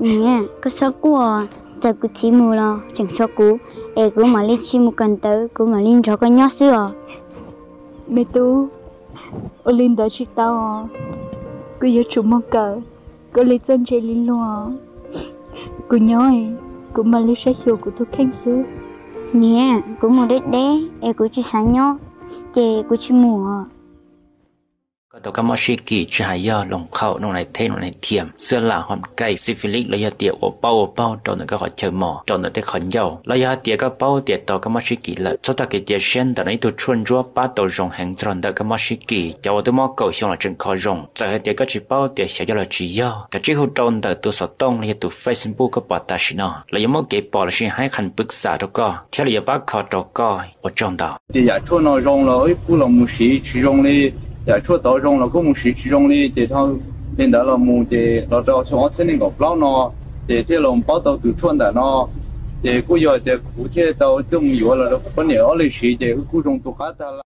Niam, koj txhob quaj, txawm kuv txiv mus los tseem tshuav kuv, es kuv mam li tsis mus kawm ntawv, kuv mam li nrog koj nyob xwb os. Me tub, ua li ntawd tsis tau os. Kuv yuav tsum mus kawm, koj li txawj ntse li luag. Kuv nyob, kuv mam li saib xyuas kuv tus kheej xwb. Niam, kuv mus deb deb es kuv tsis xav nyob, ces kuv tsis mus os. Koj tau kab mob sib kis tsis hais yog loos qhaum, noog nais theb, noog nais thiam, xwb lam hom kaij, syphilis los yog tias ua paub ua paug rau ntawm koj qhov chaw mos, rau ntawm tej qhov ncauj, los yog hais tias koj paub tias tau kab mob sib kis lawm, txhob tag kev cia siab, ntawm no ib tug tshuaj ntsuab pab tau zoo heev txog ntawm kab mob sib kis. Cov uas twb mob kaum xyoo los tseem kho zoo. Txawm hais tias koj tsis paub tias xyov yog los tsis yog, kav tsij hu rau ntawm tus xov tooj los yog tus Facebook koj pom tam sim no, lawv yuav muab kev pom los sis hais qhas pwv xam rau koj thiab lawv yuav pab kho rau koj. Ua tsaug ntau. Ces yam tshuaj no zoo los wb kuj los mus siv tsis zoo li, yam tshuaj tod zoo los kuj mus siv tsis zoo li, ces dhau li ntawd los mus ces los rau xyoo ob txhiab nees nkaum plaub no, ces thiaj los paub tau tus tshuaj ntawm no. Ces kuj yog tias kuv thiaj tau coj mus yuav los rau kuv poj niam ob leeg siv ces wb kuj zoo tu qab tag lawm.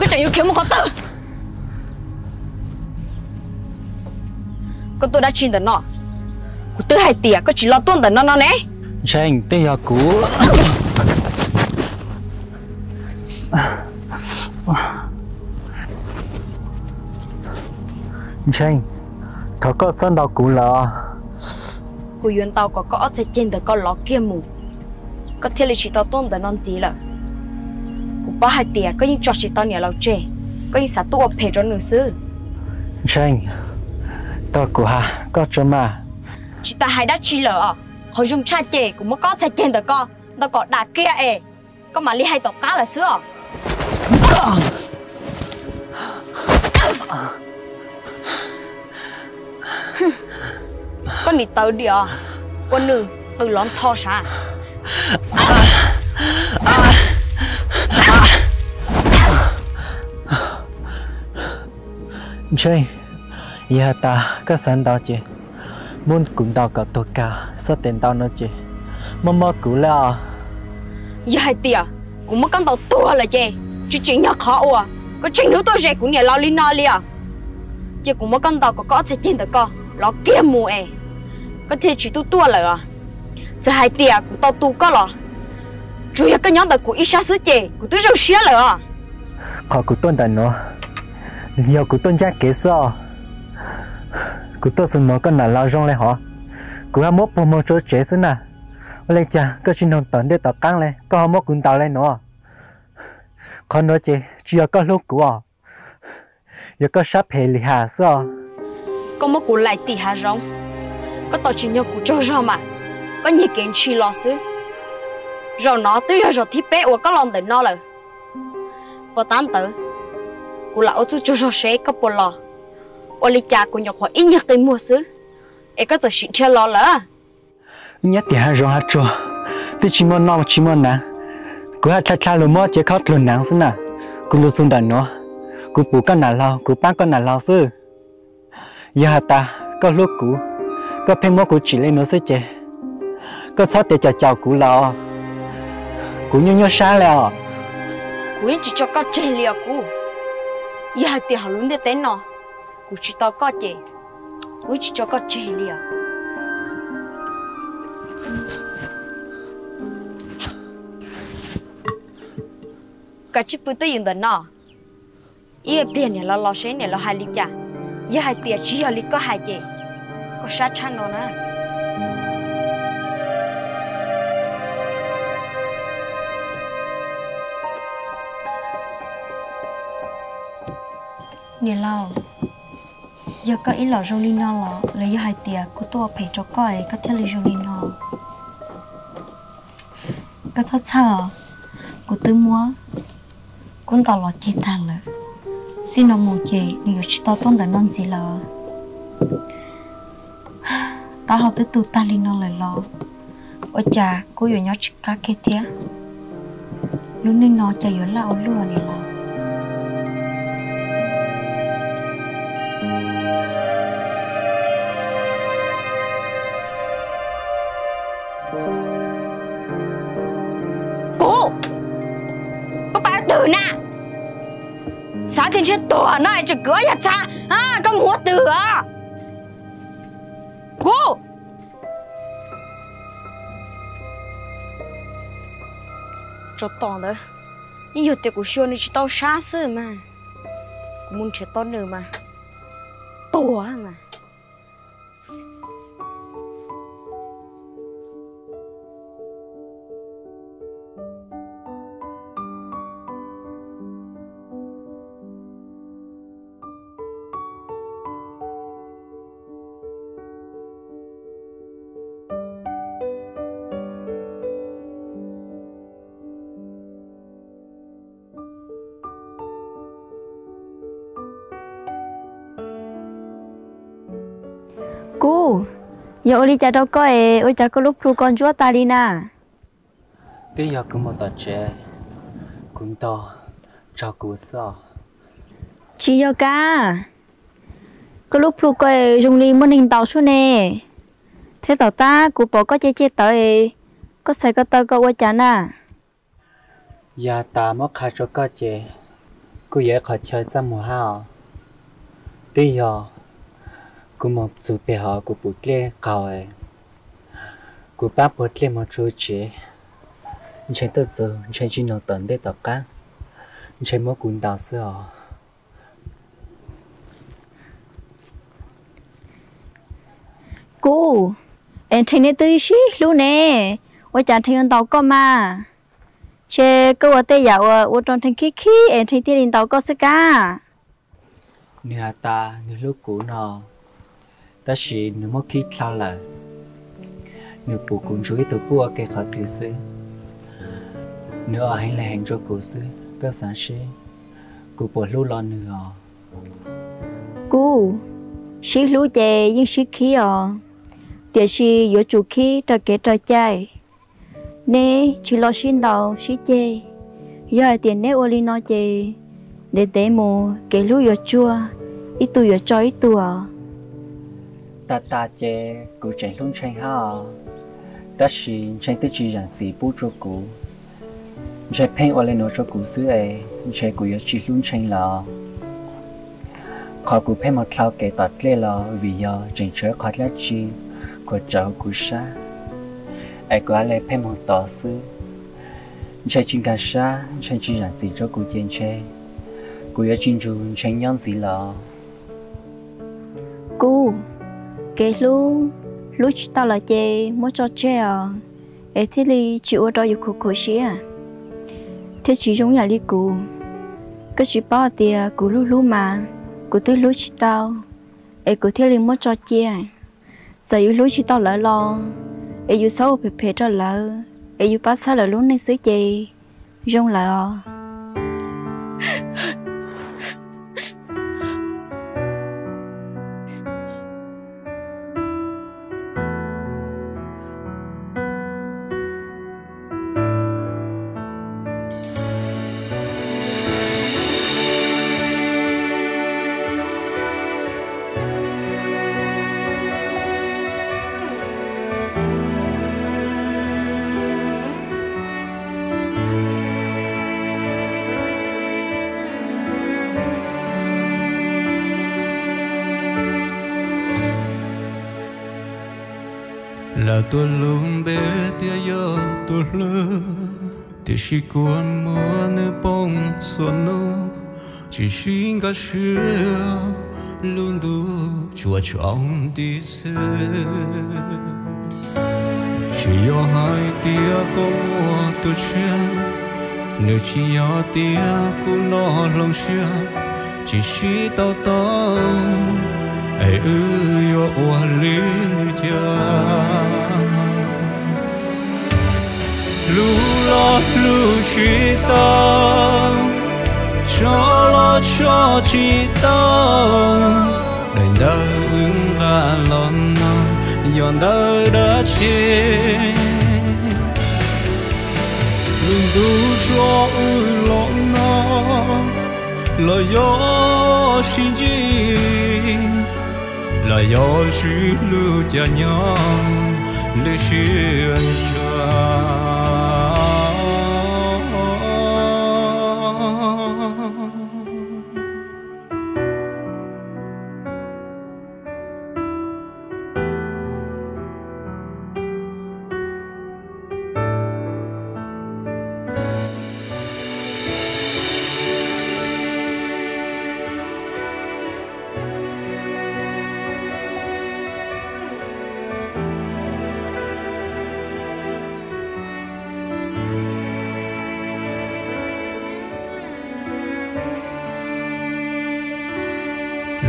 Koj tseem yuav khiav mus qhov twg? Koj tuaj dab tsi ntawm no? Kuv twb hais tias koj tsis los tuaj ntawm no no ne. Ntshai, twb yog kuv. Ntshai, thov koj txhob ntaus kuv lawm. Kuv yuav ntaus kom koj ob txhais ceg ntawm koj lov kiag mus, koj thiaj li tsis tau tuaj ntawm no ntxiv lawm. Kuv paub hais tias koj yeej tso tsis tau niam laus tseg, koj yeej xav tuaj ua phem rau nws xwb. Ntshai, tog kuv has koj tso mas. Tsis tas hais dab tsi lawm os, qhov zoo tshaj ces kuv muab koj ob txhais ceg ntawm koj ntaus kom dam kiag es koj mam li hais tom qab lawm xwb os. Koj nim tawv diam, ua nws qw lov ntho sav. Ntshai, yog has tas koj xav ntaus ces muab kuv ntaus kom tuag kawg, txhob tes ntaus no ces mob mob kuv lawm os. Yog hais tias kuv muab koj ntaus tuag lawm ces tsis tsim nyog qhov uas koj tseem hnub tuaj ze kuv niam laus li no li os. Ces kuv muab koj ntaus kom koj ob txhais ceg ntawm koj lov kiag mus es koj thiaj tsis tuaj tuaj lawm os. Txawm hais tias kuv tau tu koj los tsuas yog koj nyob ntawm kuv ib sab xwb ces kuv twb zoo siab lawm os. Qhov kuv tuaj ntawm no yog kuv tuaj ncaj kev xwb os. Kuv tuaj xub nuav koj nam laus zoo le hov, kuv ho muab puag moog rua tsev xwb na. Ua le caag koj tsis noog tom ntej tom qaab le koj ho muab kuv ntaus le nuav? Qhov nuav ces tsis yog koj hlub kuv os, yog koj sab phem lim has xwb os. Koj muab kuv laim tim hav zoov, koj tau tsim nyog kuv tsaug zog mas koj nyiag kev ntshis los xwb. Zaum no twb yog zaum thib peb uas koj los ntawm no lawm. Puas tab ntawd kuv lam ua txuj tsaug zog seb koj puas los. Ua li cas kuv nyuam qhuav ib nyuag qi muag xwb es koj txawm sim dhia los lawm? Nyob tim hav zoov hav tsuag twb tsis muaj noj tsis muaj hnav, kuv haj dlha dlha lug muab cev khaub dluag hnav xwb na. Kuv lug txug ntawm nuav, kuv pum koj nam laug, kuv paab koj nam laug xwb. Yog has tas koj hlub kuv, koj pheej muab kuv tsim le nuav xwb ces koj txhob tes caum caum kuv lawm os. Kuv nyuaj nyuaj sab le os. Kuv yeej tsis tso koj tseg li os kuv. Yog hais tias hauv lub ntiaj teb no kuv tsis tau koj ces kuv yeej tsis tso koj tseg li os. Kav tsij pw twj ywm ntawm no, ib pliag niam laus los seb niam laus hais li cas. Yog hais tias tsis yog li koj hais ces koj sab tshaj no na. Niam laus, yog koj ib los zoo li no los los yog hais tias kuv tuaj ua phem rau koj es koj thiaj li zoo li no? Koj txhob txhawj os, kuv twb muab kub ntaus los ceg tag lawm. Txij no mus ces nws yuav tsis tau tuaj ntawm no ntxiv lawm. Pab ho twb tu tag li no lawm los ua cas kuv yuav nyob tsis qab kiag thiab? Lub neej no cas yuav laj ua luaj li los? Kuv, koj pab twg na? Xav tias ntshe tuag no es tseem kwv ob yam txha, koj mus ua twg os? Kuv, tso tom ntawd, yeej yog tias kuv xyuas nws tsis tau sab xwb mas, kuv mus nrhiav tau nws mas tuag mas. Kuv, yog ua li cas rau koj es ua cas koj lub plhu ko ntsuab tas li na? Twb yog kuv mus tom tsev, kuv ntaus raug kuv xwb os. Tsis yog kab, koj lub plhu ko zoo li muaj neeg ntaus sub ne. Thiab tom qab kuv pom koj ceg ceg tawv, koj txhais ko taw ko ua cas na? Yog tas muab qha rau koj ces kuj yog ib qhov chaw txaj muag hab os. Twb yog kuv mus txug pem hov kuv pum dlej qaug, kuv pab puag dlej mus tsuv tsev, ntshe tuaj txug ntshe tsis noog tom ntej tom qab, ntshe muab kuv ntaus xwb os. Kuv, es Nrheeg neb twb sib hlub ne, ua cas Nrheeg yuav ntaus koj mas? Ntshe koj ua tej yam uas ua rau Nrheeg khib khib es Nrheeg thiaj li ntaus koj xwb kab. Nws has tas nws hlub kuv no, tab sis nws muab khib dlhau lawm. Nws pum kuv ntsuag ib tug pub ua ke qhov twg xwb, nws ua heev lees heev rau kuv xwb. Koj xav seb kuv puas hlub los nws os? Kuv, sib hlub ces yeej sib khib os, tiam sis yuav tsum khib raws kev raws cai. Neb tsis los sib ntaus sib ceg, yog hais tias neb ua li no ces ntev ntev mus kev hlub yuav tsuag, ib tug yuav tso ib tug os. Tas tas ces kuv tseem hlub Nrheeg hab os, tab sis Nrheeg twb tsis zam txim pub rau kuv. Ntshe pheej ua li nuav rau kuv xwb es ntshe kuv yuav tsis hlub Nrheeg lawm. Qhov kuv pheej mus dlhau kev tom dlej los vim yog tseem tshuav qhov dlaab tsi khuam tsawv kuv sab, es kuv ha le pheej mus tod xwb. Ntshe tsis nkaag sab, Nrheeg tsis zam txim rau kuv ces ntshe kuv yuav tsis nrug Nrheeg nyob ntxiv lawm. Kuv, kev hlub, hlub tsis tau lawm ces muab tso tseg os, es thiaj li tsis ua rau yus khuv khuv siab thiab tsis zoo yam li kuv. Koj tsis paub hais tias kuv hlub hlub mas kuv twb hlub tsis tau, es kuv thiaj li muab tso cia. Txawm yus hlub tsis tau lawv los es yus txhob ua phem phem rau lawv, es yus pab txhawb lawv lub neej xwb ces zoo lawm os. Lawv tuaj lub npe tias yog tus hlub, tiam sis kua muag nws poob txhua hnub, tsis sib nkag siab, lub ntuj tsuas tsaus nti xwb. Tsis yog hais tias koj muaj tus tshiab, nws tsis yog tias kuv noj hloov siab, tsis sib tau tau, es wb yuav ua li cas? Hlub los hlub tsis tau, tso los tso tsis tau, daim ntawv wb nqa los no, yog ntawm dab tsi? Lub ntuj tso wb los no, los yog sib ntsib, los yog sib hlub cas nyob lwm siab zog.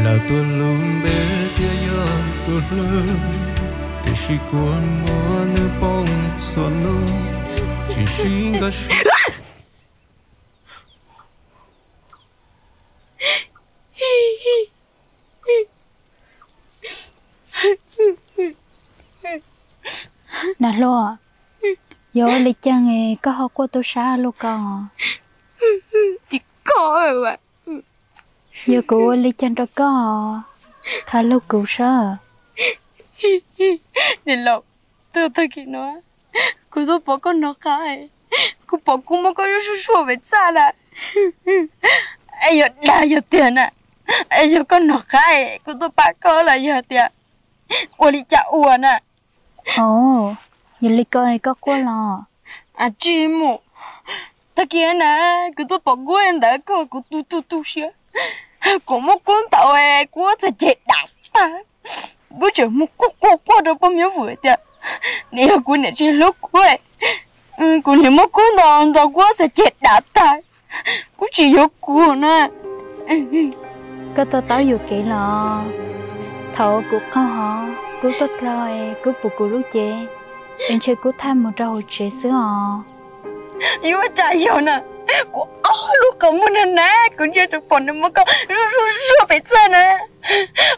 Lawv tuaj lub npe thiab yog tus hlub, tiam sis kua muag nws poob txhua hnub, tsis sib nkag siab. Nas Hluas, yog ua li cas koj ho quaj tu sab luaj ko? Tim koj, yog kuv ua li cas rau koj, qha lug kuv seb. Niam laus, tag kis no kuv tuaj pom koj hnov qab, kuv pom koj muab koj zuaj zuaj pem txaj na. Es yog dag yog tiag na, es yog koj hnov qab kuv tuaj pab koj los yog tias ua li cas ua na? Yog li ko koj quaj los? Ab, tsis mus. Tag kis na, kuv tuaj pom kub ntawd koj, kuv tu tu tu siab, kuv muab kub ntaus, kub txhais ceg dam tag. Kub tseem mus quaj quaj quaj rau poj Miab Vwm tias nws yog kuv niam tsis hlub kuv, kuv niam muab kub ntaus ntaus kub txhais ceg dam tag. Kub tsis yuav kuv na. Koj to taub yuam kev los? Thaum kuv qaug hov, kub tuaj dlau, kub puv kuv lub cev, es ntshe kub thaj mus rau hauv tsev xwb os. Yuav cas yog na, kuv ob lub qhov muag na na, kuv ntsia tsuas pom nws muab koj zuaj zuaj zuaj pem txaj na.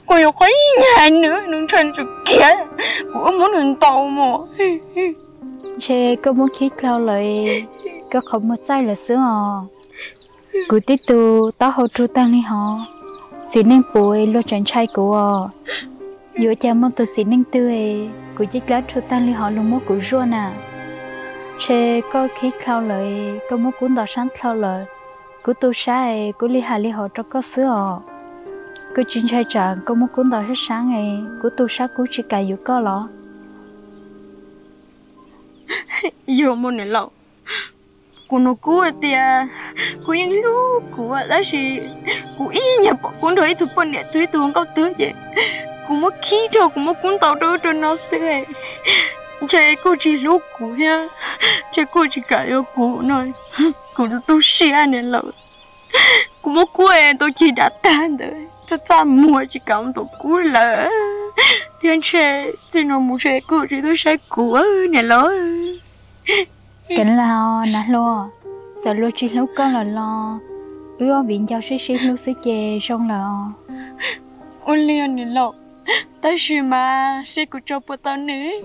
Kuv yuav qhov ib nyuag nws, nws ntshai nws tsum kiag, kuv wb muab nws ntaus mus. Ntshe koj muab khib dlau lawm, koj qhov muag txaij lawm xwb os. Kuv tib tug taub hau rug tag li hov, txiv neej puv luag tseem ntshai kuv os. Yuav cas muaj tus txiv neej twg kuv caj dab rug tag li hov luag muab kuv zuaj na. Ntshe koj khib dlau lawm, koj muab kub ntaus sab dlau lawm. Kub tu sab, kub li hais li hov rau koj xwb os. Koj tsis ntshai tsam koj muab kub ntaus sab sab, kub tu sab kub tsis kam yuav koj los? Yog mas niam laus, kuv nug kub hais tias kub yeej hlub kuv, tab sis kuv ib nyuag pom kub nrog ib tug poj niam twg ib tug nkauj twg ces kuv muab khib rau, kuv muab kub ntaus rau ub rau no xwb. Ntshe koj tsis hlub kuv thiab, ntshe koj tsis kam yuav kuv no. Kuv tu siab niam laus, kuv muab kub ntaus ceg dam tag ntawd, txaj txaj muag tsis kam ntaus kub lawm, thiab ntshe txij no mus ntshe koj tsis tuaj saib kuv niam laus. Kev lam nas hluas, txawm luag tsis hlub koj lawm los wb ob viv ncaus sib sib hlub xwb ces zoo lawm os. Ua li niam laus, tab sis mas seb kuv tso puas tau nws,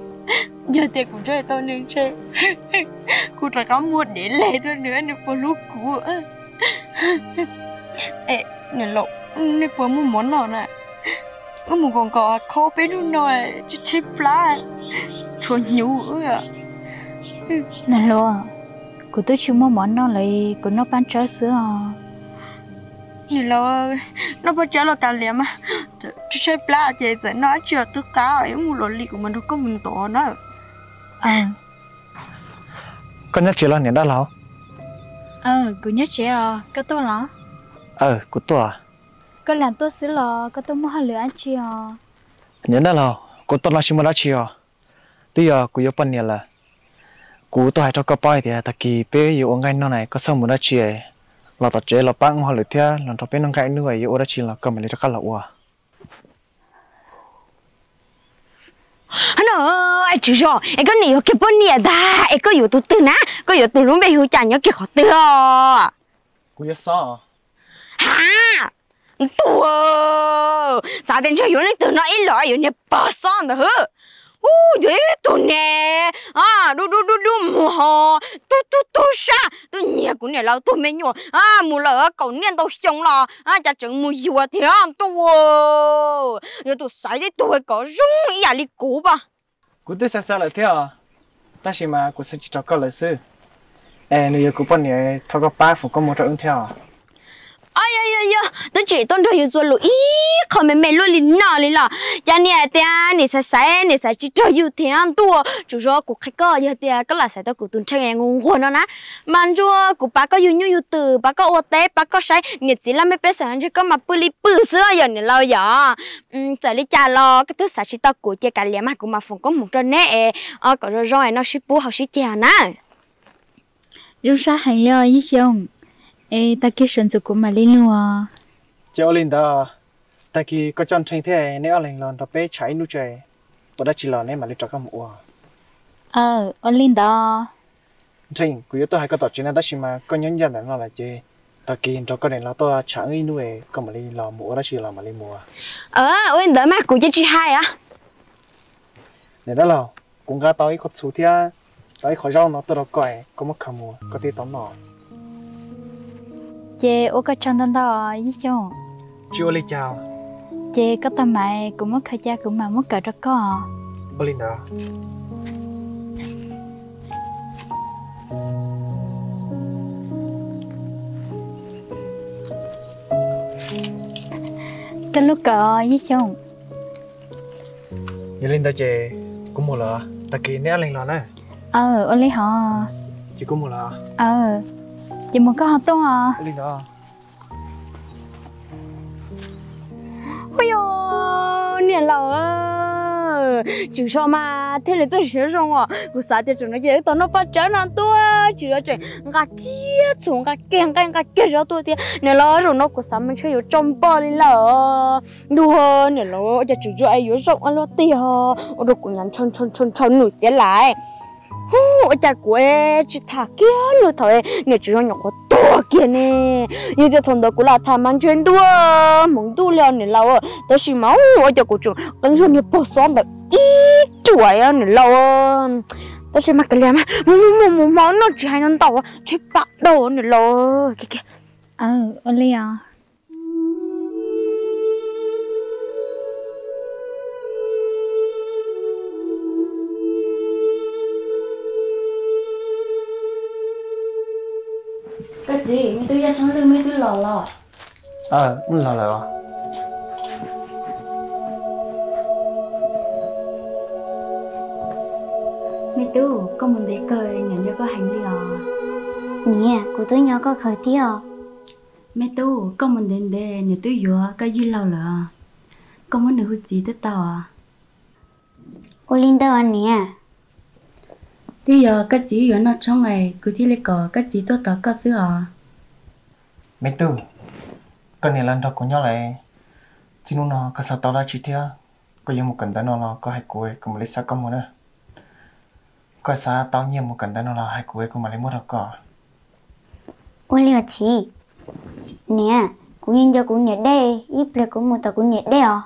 yog tias kuv tso tau nws ntshe kuv rov qab muab dev leg rau nws, nws puas hlub kuv. Es niam laus, nej puas muaj mov noj na? Wb mus nkaum nkaus khob peb hnub no, tshaib tshaib plab, tshuav hnyuv. Nas hluas, kuv twb tsis muaj mov noj lawm, kuv noj paj tsawb xwb os. Niam laus, noj paj tsawb los kav liam mas, tshaib tshaib plab ces txawm noj dab tsi los twb qab, wb mus los li kuv mam nrog koj mus ntov na. Koj nyob tsev los niam dab laug? Kuv nyob tsev os, koj tuaj los? Kuv tuaj. Koj lam tuaj xwb los koj tuaj muaj hauj lwm dab tsi os? Niam dab laug, kuv tuaj no tsis muaj dab tsi os. Twb yog kuv yuav poj niam lawm. Kuv tuaj hais rau koj paub hais tias tag kis peb yuav ua nqaij noj na, koj txhob mus dab tsi, los tom tsev los pab ua hauj lwm thiab los nrog peb noj nqaij ib hnub, yuav ua dab tsi los koj mam li rov qab los ua. No, es tswv zos, es koj niam yuav kiag poj niam ntag, es koj yuav tus twg na? Koj yuav tus lub npe hu cas, nyob kiag qhov twg os? Kuv yuav Xob. Ha, ntuj, xav tias ntshe yuav leej twg no ib los yuav niag pog Xob ntawd hwb. Ub, yog ib tug ne, dub dub dub dub mus ho, tub tub tub sab, twb nyiag kuv niam laus tug me nyuam mus lawm kaum niaj ntau xyoo los cas tseem mus yuag tiag ntuj. Yog tus xaiv tib tug kom zoo ib yam li kuv pas. Kuv twb xav xav lawm thiab os, tab sis mas kuv xav tsis rau koj lawm xwb. Es nws yog kuv poj niam, thov koj pab foom koob hmoov rau wb thiab os. Yog yog yog, twb tseem tuaj nrog yus txuas lus ib qho me me luaj li no li los. Cas niam tias niam xav xaiv, niam xav tsis rau yus thiab ntuj. Tsuas yog kuv qhia koj, yog tias koj lam xaiv tau kuv tus nrhee nquag nquag no na, mas ntshe kuv pab koj yug nyuj yug twm, pab koj ua teb, pab koj saib niam txiv laj mej pej xeem, ntshe koj mas pw li pw xwb yom niam laus yom. Txawm li cas los koj twb xav tsis tau kuv ces kav liam mas kuv mam foom koob hmoov rau neb es kom zoo zoo es noj sib pub haus sib ceg na. Zoo sab heev li os Yij Xyooj, es tag kis sawv ntxov kuv mam li lug. Ces ua li ntawd, tag kis koj coj Nrheej thiab neb ob leeg los nrog peb tsham ib hnub tso, ua dab tsi los neb mam li rov qab mus ua. Aw, ua li ntawd. Nrheej, kuv yuav tuaj hais koj tom tsev no tab sis mas koj nyob ncaj ntawm no lawm ces tag kis nrog koj niam laus tuaj tsham wb ib hnub es koj mam li los mus ua dab tsi los mam li mus. Ua li ntawd mas kuv cia tsis hais os. Niam dab laug, kuv nqa tau ib qho txhuv thiab tau ib qho zaub no tuaj rau koj, koj muab khaws mus koj thiaj tau noj. Ces ua koj tsaug ntau ntau Yij Xyooj. Tsis ua li cas. Ces koj tag mas kuv muab khaws cia kuv mam muab kawm rau koj. Ua li ntawd. Koj lub kawm Yij Xyooj. Yog li ntawd ces kuv mus lawm, tag kis neb ob leeg los na. Aw, ua li hos. Ces kuv mus lawm. Aw, ces mus koj ho tuaj os. Ua li ntawd. Ua yog niam laus, tsis so mas thiaj li txawj siab zoo os. Kuv xav tias tseem no ces wb tau noj paj tsawb no tuaj, tsis so tseem nqa kiag txhuv nqa kiag nqaij nqa kiag zaub tuaj thiab. Niam laus, zaum no kuv xav mas ntshe yuav tso npoj li lawm. Ntuj, niam laus, ua cas tseem zoo es yuav zoo ua luaj tiag, ua rau kuv ntshaw ntshaw ntshaw ntshaw nws tiag lawm. Hu, ua cas kuv tsis tham kiag nws thaum niam tseem zoo nyuam qhuav tuag kiag ne. Yog tias thaum ntawd kuv lam tham mas ntshe ntuj hmoov ntuj li os niam laus, tab sis mas ua cas kuv tseem qeeb zog niag pog xob ntawd ib ruam niam laus. Tab sis mas kav liam mas mus mus mus mus hmo noj tsis hais ntau ntau, tshaib plab dhau niam laus. Ua li os. Koj txiv, me tub Yaj Sab Lwj muaj ib tug los los. Los lawm os. Me tub, koj mus ntev kawg, niam nco koj heev li os. Niam, kuv twb nco koj kawg thiab os. Me tub, koj mus ntev ntev, niam twb yuav koj yug laug lawm os. Koj muab nws hu txiv twb tau os. Ua li ntawd os niam. Twb yog koj txiv yuav noj tshoob es kuv thiaj li kom koj txiv tuaj tos koj xwb os. Me tub, koj niam lawv nrog kuv nyob lawm, txij hnub no koj xav tau dab tsi thiab koj yuav mus kawm ntawv no los koj hais kuv, kuv mam li xa koj mus na. Koj xav tau nyiaj mus kawm ntawv no los hais kuv, kuv mam li muab rau koj. Ua li os txiv. Niam, kuv yeej nco kuv niam dej, ib pliag kuv mus tom kuv niam dej os.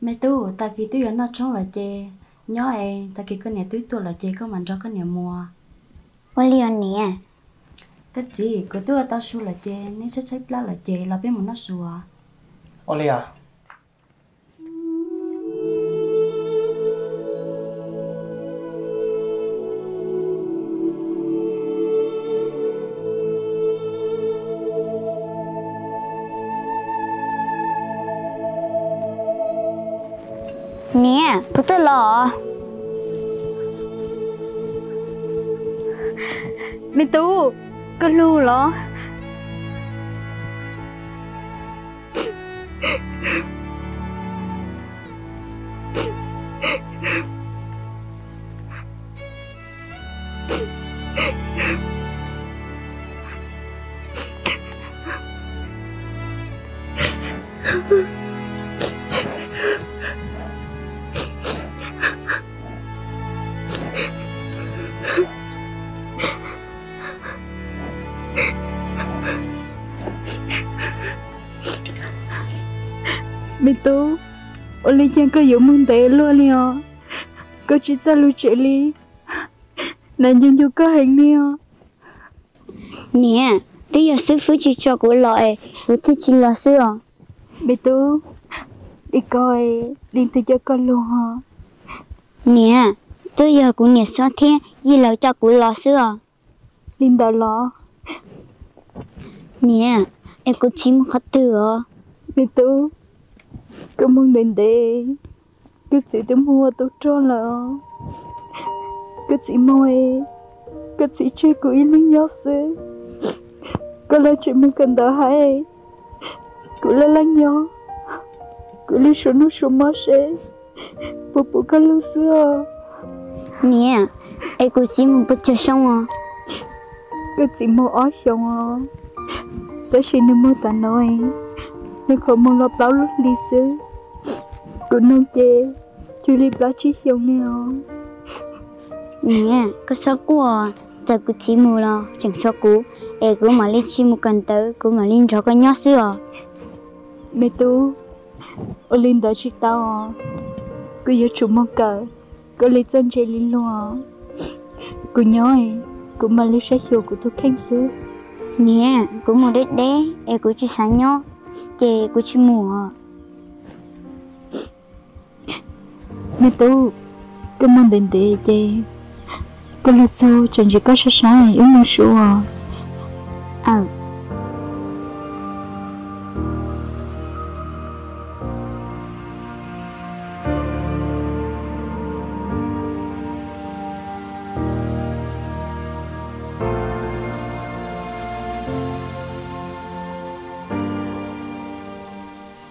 Me tub, tag kis twb yuav noj tshoob lawm ces nyob es tag kis koj niam twb tuaj lawm ces koj mam nrog koj niam mus. Ua li os niam. Koj txiv, kuv twb ua tau su lawm ces neb tshaib tshaib plab lawm ces los peb mus noj su os. Ua li os. Niam, puas tuaj los? Me tub, koj hlub los? Me tub, ua li cas koj yuav mus ntev luaj li os? Koj tsis txawj lug tsev li, nam ncu ncu koj heev li os. Niam, twb yog xib fwb tsis tso kuv los es kuv thiaj tsis los xwb os. Me tub, li ko, leej twg coj koj lug os? Niam, twb yog kuv niam Xob thiab Yij lawv coj kuv los xwb os. Li ntawd los? Niam, es kuv txiv mus qhov twg os? Me tub, koj mus ntev ntev, koj txiv twb mus ua tub rog lawm os. Koj txiv mus, koj txiv tseg kuv ib leeg nyob xwb. Koj laj tseem mus kawm ntawv hais, kuv laj laj nyob, kuv li suav noj suav mov seb puas pum koj lug xwb os. Niam, es kuv txiv mus puas tsawg xyoo os? Koj txiv mus ob xyoos os, tab sis nws mus tas no, nws qhov mus los plaub lub hlis xwb. Kuv noog ces cuag li plaub tsib xyoos li os. Niam, koj txhob quaj, txawm kuv txiv mus los tseem tshuav kuv, es kuv mam li tsis mus kawm ntawv, kuv mam li nrog koj nyob xwb os. Me tub, ua li ntawd tsis tau os. Kuv yuav tsum mus kawm, koj li txawj ntse li luag. Kuv nyob, kuv mam li saib xyuas kuv tus kheej xwb. Niam, kuv mus deb deb es kuv tsis xav nyob, ces kuv tsis mus os. Me tub, koj mus ntev ntev ces koj lug txug tseem ntsis koj sab sab wb mus sua.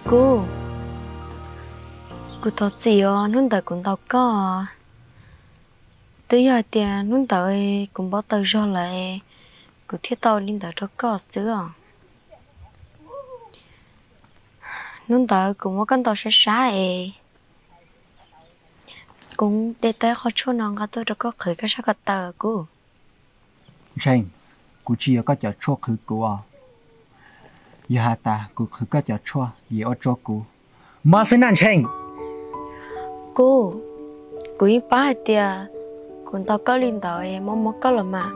Kuv, kuv thov txim os, hnub ntawd kuv ntaus koj. Twb yog hais tias hnub ntawd kuv npau taws zog lawm, kuv thiaj tau li ntawd rau koj xwb os. Hnub ntawd kuv muab koj ntaus sab sab es kuv de tau qhov tshuaj no nqa tuaj rau koj qhwv koj sab ko taw kuv. Ntseeg, kuv tsis yuav koj cov tshuaj qhwv kuv os. Yog has tas kuv qhwv koj cov tshuaj, yim ua rua kuv mob xwb na Ntseeg. Kuv, kuv yeej paub hais tias kuv ntaus koj li ntawd mob mob koj los mas,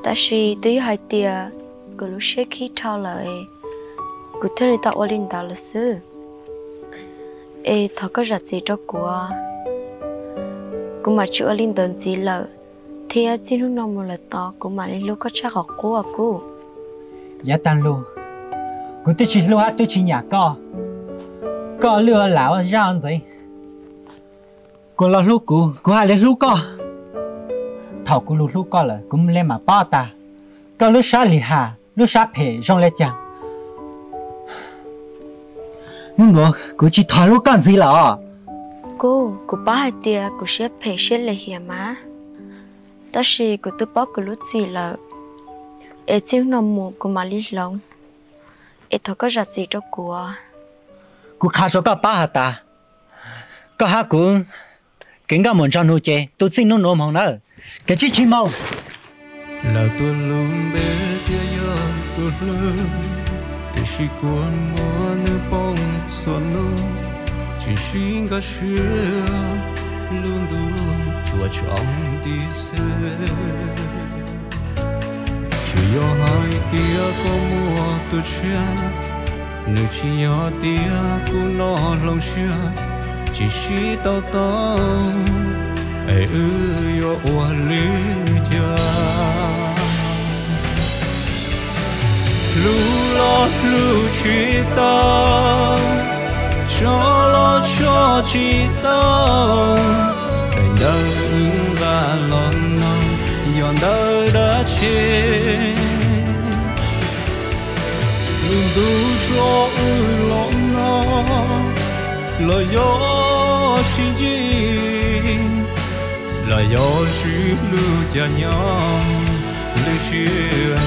tab sis twb yog hais tias kuv lub siab khib dhau lawm, kuv thiaj li tau ua li ntawd lawm xwb. Es thov koj zam txim rau kuv, kuv mam tsis ua li ntawd ntxiv lawm, thiab txij hnub no mus lawm tod kuv mam li hlub koj tshaj qhov qub kuv. Yav tag lug, kuv twb tsis hlub hab twb tsis nyam koj, koj lwj ua lam ua zaj ua ntxeev. Kuv los hlub kuv, kuv haj li hlub koj. Thaum kuv lug hlub koj lawm kuv le mam paub tas koj lub sab lim ham lub sab phem zoo le caag. Hnub nuav kuv tsis thov hlub koj ntxiv lawm os. Kuv, kuv paub hais tias kuv siab phem siab lim hiam mas, tab sis kuv twb paub kuv lub txim lawm, es txij hnub no mus kuv mam li hloov, es thov koj zam txim rau kuv. Kuv qha rau koj paub has tas, koj hab kuv kev nkauj muam nraug nug ces tu txij hnub nuav moog nawb, kev tsis tsis moog. Lawv tuaj lub npe tias yog tus hlub, tiam sis kua muag nws poob txhua nub, tsis sib nkag siab lub ntuj tsuas tsoo nti xwb. Tsis yog hais tias koj muaj tus tshiab, nws tsis yog tias kuv no hloov siab, tsis sib tau tau es wb yuav ua li cas. Hlub los hlub tsis tau, tso los tso tsis tau, es ntawd wb nqa los no yog ntawd dab tsi? Lub ntuj tso wb los no los yog sib ntsib, los yog sib hlub cas nyob lwm siab.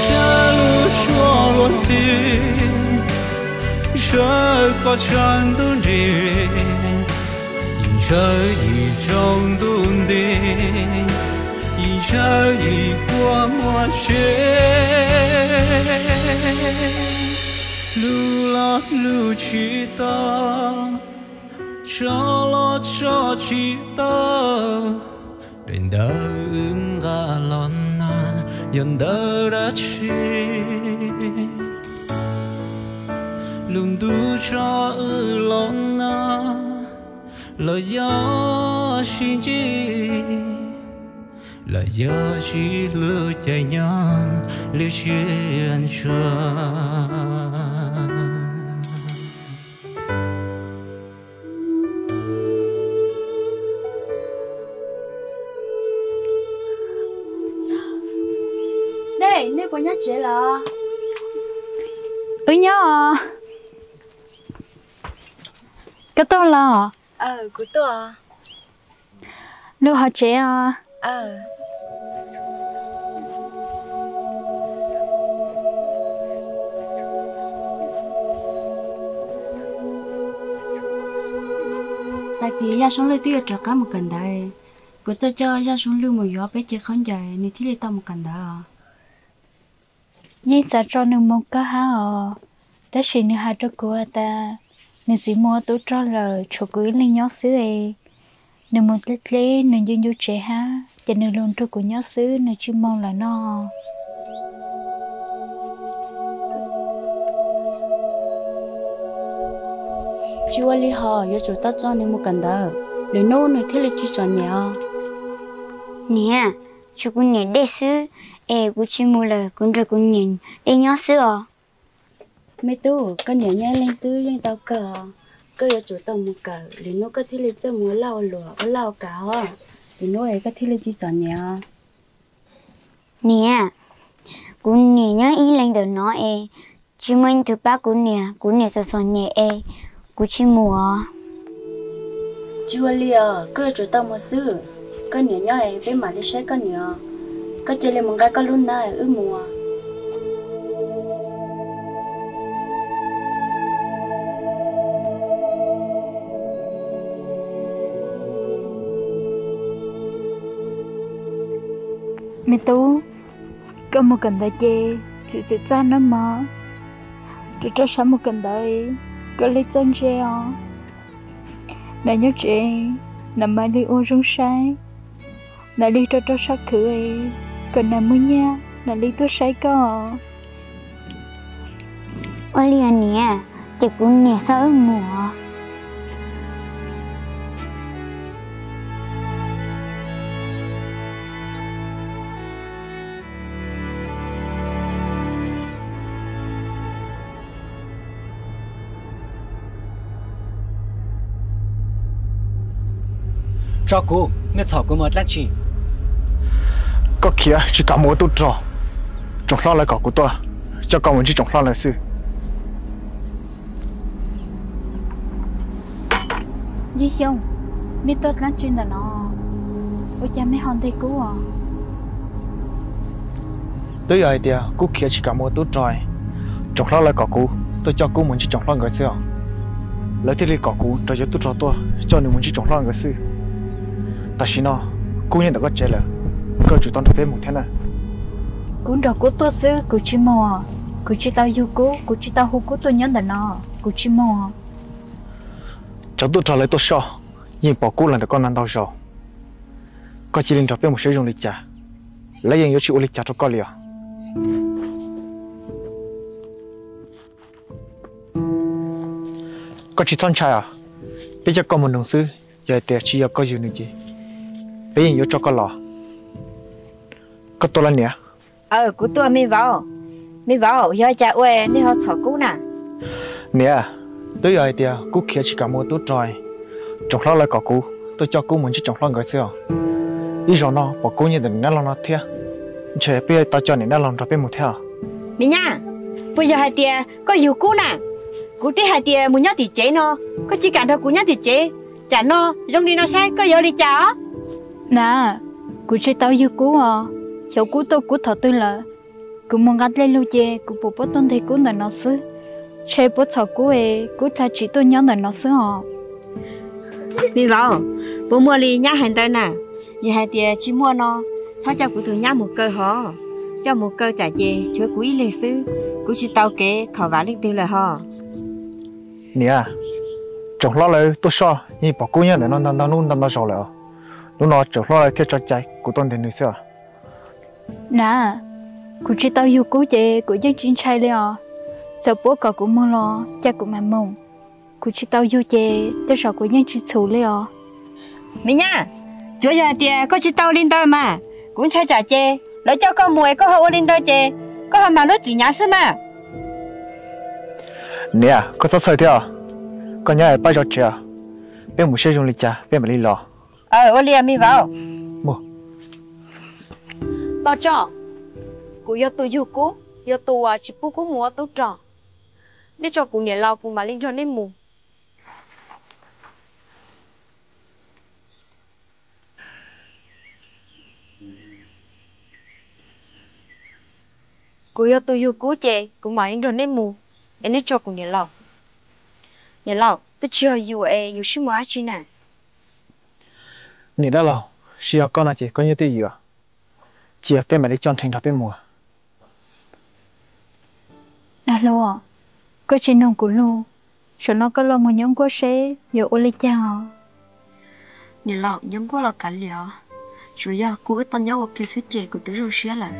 Saib lub suab luag ntxhi, ntshaw koj tshaw ntuj nrim, ntshaw yim tsaus ntuj nti, yim ntshaw yim kua muag tsev. Hlub los hlub tsis tau, Tso los tso tsis tau, daim ntawv wb nqa los na, yog ntawv dab tsi? Lub ntuj tso wb los na, los yog sib ntsib, los yog sib hlub ces nyob lub siab ntsuag. Nej, nej puas nyob tsev los? Wb nyob os. Koj tuaj los? Kuv tuaj. Los hauv tsev os. Tag kis Yaj Soob Lwj twb yuav rov qab mus kawm ntawv, kuv tuaj coj Yaj Soob Lwj mus yuav peb cev khaub ncaws nws thiaj li tau mus kawm ntawv os. Yeej xav tso nws mus kawg hab os, tab sis nws hais rau kuv has tas nws txiv mus ua tub rog lawm, tshuav kuv ib leeg nyob xwb es. Nws mus dleb dleb nws ncu ncu tsev hab, ces nws lug nrug kuv nyob xwb, nws tsis moog lawm no. Tsis ua li hos, yuav tsum tau tso nws mus kawm ntawv, lwm hnub nws thiaj li tsis txom nyem os. Niam, tshuav kuv niam dej xwb es kuv tsis mus lawm, kuv nrog kuv niam dej nyob xwb os. Me tub, koj niam nyob ib leeg xwb yeej tau kawg os. Koj yuav tsum tau mus kawm, lwm hnub koj thiaj li txawj mus ua laj ua luam ua laj ua kam os. Lwm hnub es koj thiaj li tsis txom nyem os. Niam, kuv niam nyob ib leeg ntawm no es tsis muaj ib tug pab kuv niam, kuv niam txom txom nyem es kuv tsis mus os. Tsis ua li os, koj yuav tsum tau mus xwb. Koj niam nyob es peb mam li saib koj niam. Koj cia li mus nqa koj lub hnab wb mus. Me tub, koj mus kawm ntawv ces txim txim txaj nawb mog. Rau rau siab mus kawm ntawv, koj li txawj ntse os. Nam nyob tsev, nam mam li ua zoo saib. Nam li rau rau siab khwv, kom nam muaj nyiaj nam li tuaj saib koj. Ua li os niam, ces kuv niam xa wb mus os. Tso kuv, mej txhom kuv mus dlaab tsi? Koj khiav tsis kam mus ua tub rog, tsoom hlob lawv kom kuv tuaj coj koj mus ntsib tsoom hlob lawv xwb. Yij Xyooj, mej tuaj dlaab tsi ntawm no? Ua cas mej ho nteg kub os? Twb yog hais tias kub khiav tsis kam mus ua tub rog, tsoom hlob lawv kom kuv tuaj coj kub mus ntsib tsoom hlob nkawd xwb os. Lawv thiaj li kom kuv rov yuav tub rog tuaj coj nws mus ntsib tsoom hlob nkawd xwb. Tam sim no kub nyob ntawm koj tsev lawm, koj tsum tau nrog peb mus thiab na. Kuv nrog kub tuaj xwb, kuv tsis mus. Kuv tsis tau yug kub, kuv tsis tau hu kub tuaj nyob ntawm no, kuv tsis mus. Cov tub rog lawv tuaj soj yeej pom kub los ntawm koj no ntau zaus. Koj cia li nrog peb mus saib zoo li cas, lawv yeej yuav tsis ua li cas rau koj li os. Koj tsis txhob ntshai os, peb coj koj mus noog xwb, yog hais tias tsis yog koj yug nws ces peb yeej yuav tso koj los. Koj tuaj los niam? Aw, kuv tuaj me vauv. Me vauv, yog cas ua nej ho txhom kub na? Niam, twb yog hais tias kub khiav tsis kam mus ua tub rog, tsoom hlob lawv kom kuv tuaj coj kub mus ntsib tsoom hlob nkawd xwb os. Ib zaug no pom kub nyob ntawm niam dab laug no thiab, ntshe peb yuav tau coj niam dab laug nrog peb mus thiab os. Me nyab, puas yog hais tias koj yug kub na? Kuv twb hais tias mus nyob tim tsev no, koj tsis kam nrog kuv nyob tim tsev, tsam no zoo li no saib koj yuav ua li cas os? Na, kuv tsis tau yug kub os, xyov kub tuaj kub thaum twg lawm. Kuv mus nqa dlej lug ces kuv puas paub tuaj nteg kub ntawm no xwb. Ntshe puab txhom kub es kub dlha tsim tuaj nyob ntawm no xwb os. Me vauv, puas muaj li nyab hais ntawd na? Yog hais tias tsis muaj no, txhob coj kuv tus nyab mus kaw hov. Coj mus kaw tsam ces tshuav kuv ib leeg xwb, kuv tsis tau kev khom vam leej twg lawm hos. Niam, Tsaum hlob lawv tuaj soj yeej pom Kub nyob ntawm no ntau ntau hnub ntau ntau zaus lawm os. Hnub no Tsaum hlob lawv thiaj tso cai kuv tuaj ntes nws xwb os. Na, kuv tsis tau yug Kub ces kuv yeej tsis ntshai li os. Txawm puab kom kuv moog los ca kuv mam moog. Kuv tsis tau yug ces tej zaum kuv yeej tsis txhum li os. Me nyab, tsuav yog hais tias koj tsis tau li ntawd mas, kuv ntshai tsam ces lawv coj koj mus es koj ho ua li ntawd ces koj ho mag lub txim hnyav xwb mas. Niam, koj txhob txhawj thiab os. Koj nyob es pab zov tsev os. Peb mus saib zoo li cas peb mam li los. Ua li me vauv. Toj Tsoj, kuv yog tus yug Kub, yog tus uas tsis pub Kub mus ua tub rog. Nej tso kuv niam laus kuv mam li nrog nej mus. Kuv yog tus yug Kub ces kuv mam li nrog nej mus, es nej tso kuv niam laus. Niam laus, twb tsis yog yus es yus sib muag dab tsi na? Niam dab laug, tsis yog koj no ces koj nyob twj ywm, cia peb mam li coj nrheev nrog peb mus. Dab laug, koj tsis noog kuv lus, zaum no koj los mus nyob nkuaj seb yuav ua li cas os. Niam laus, nyob nkuaj los kav liam os, tsuas yog kuv wb tau nyob ua ke xwb ces kuv twb zoo siab lawm.